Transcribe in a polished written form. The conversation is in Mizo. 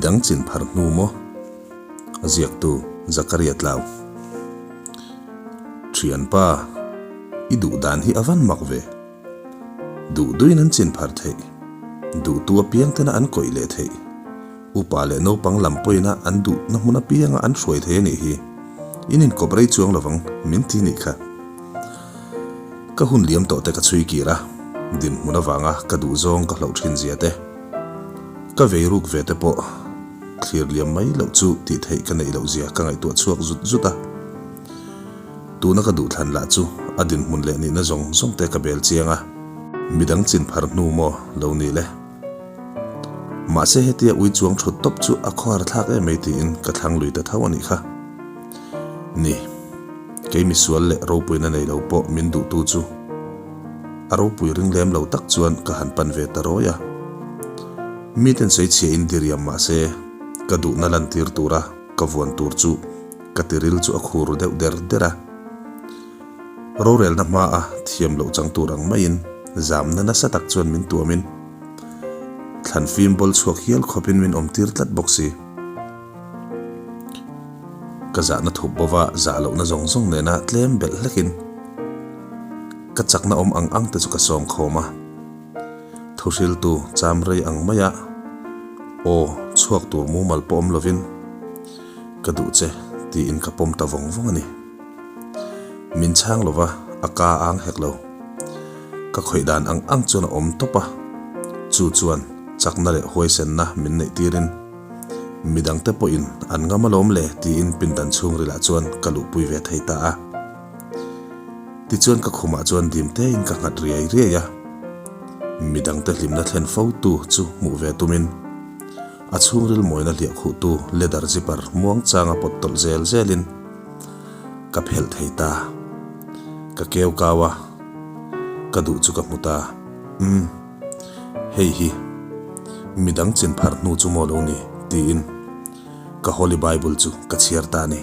Midang chin phar hnu maw? A ziaktu Zakaria Tlau. Thianpa, i duh dan hi a van mak ve. Duh duin an chin phar theih. Duhtu apiang tena an kawih leh theih. Upa leh naupang lam pawina an duhna hmun apianga an hruai thei a nih hi. In inkawp rei chuang lovang min ti nih kha. Ka hun liam tawh te ka chhui kir a, dinhmun avanga ka duhzawng ka hloh thin zia te, ka vei ruk ve te pawh thlir liam mai loh chu tih theih ka neih loh zia ka ngaihtuah chhuak zut zut a. Tuna ka duhthlan lah chu a dinhmun leh nihna zawng zawng te ka bel chiang a, midang chin phar hnu maw lo ni le. Mahse hetia ui chuang thut tawp chu a khawhar thlak em mai tiin ka thlang lui ta tho a nih kha. Ni, kei misual leh ropuina nei lo pawh min duhtu chu a ropui ring lem lo tak chuan ka han pan ve ta rawi a. Miten sawi chhia in diriam mahse ka duhna lantir tura ka vuan tur chu ka tiril chu a khur deuh der der a. Rorelna hmaa thiam loh chang tur ang maiin zamna nasa tak chuan min tuamin thlan fim bawl chhuak hial khawpin min awm tir tlat bawk si. Ka zahna thup bova zah lohna zawng zawng nena tlem belh hlekin ka chakna awm ang ang te chu ka sawm khawm a. Thuhriltu cham rei ang maia aw chhuak tur mumal pawh awm lovin ka duh che tiin ka pawm ta vawng vawng a ni. Min chhang lova a ka ang hek lo. Ka khawih dan ang ang chuan a awm tawp a, chu chuan chakna leh huaisenna min neih tirin midangte pawhin an ngam alawm le tiin pindan chhungrilah chuan ka luhpui ve thei ta a. Tichuan ka khumah chuan dim tein ka nghat riai riai a, midangte hlimna thlen fo tu chu hmuh ve tumin a chhungril mawina hliah khuhtu leather zipper muangchanga pawt tawlh zel zelin Ka phelh thei ta. Ka keu kau a, ka duh chu ka hmu ta. Umm, hei hi midang chin phar hnu chu maw lo ni? tiin ka Holy Bible chu ka chhiar ta a ni.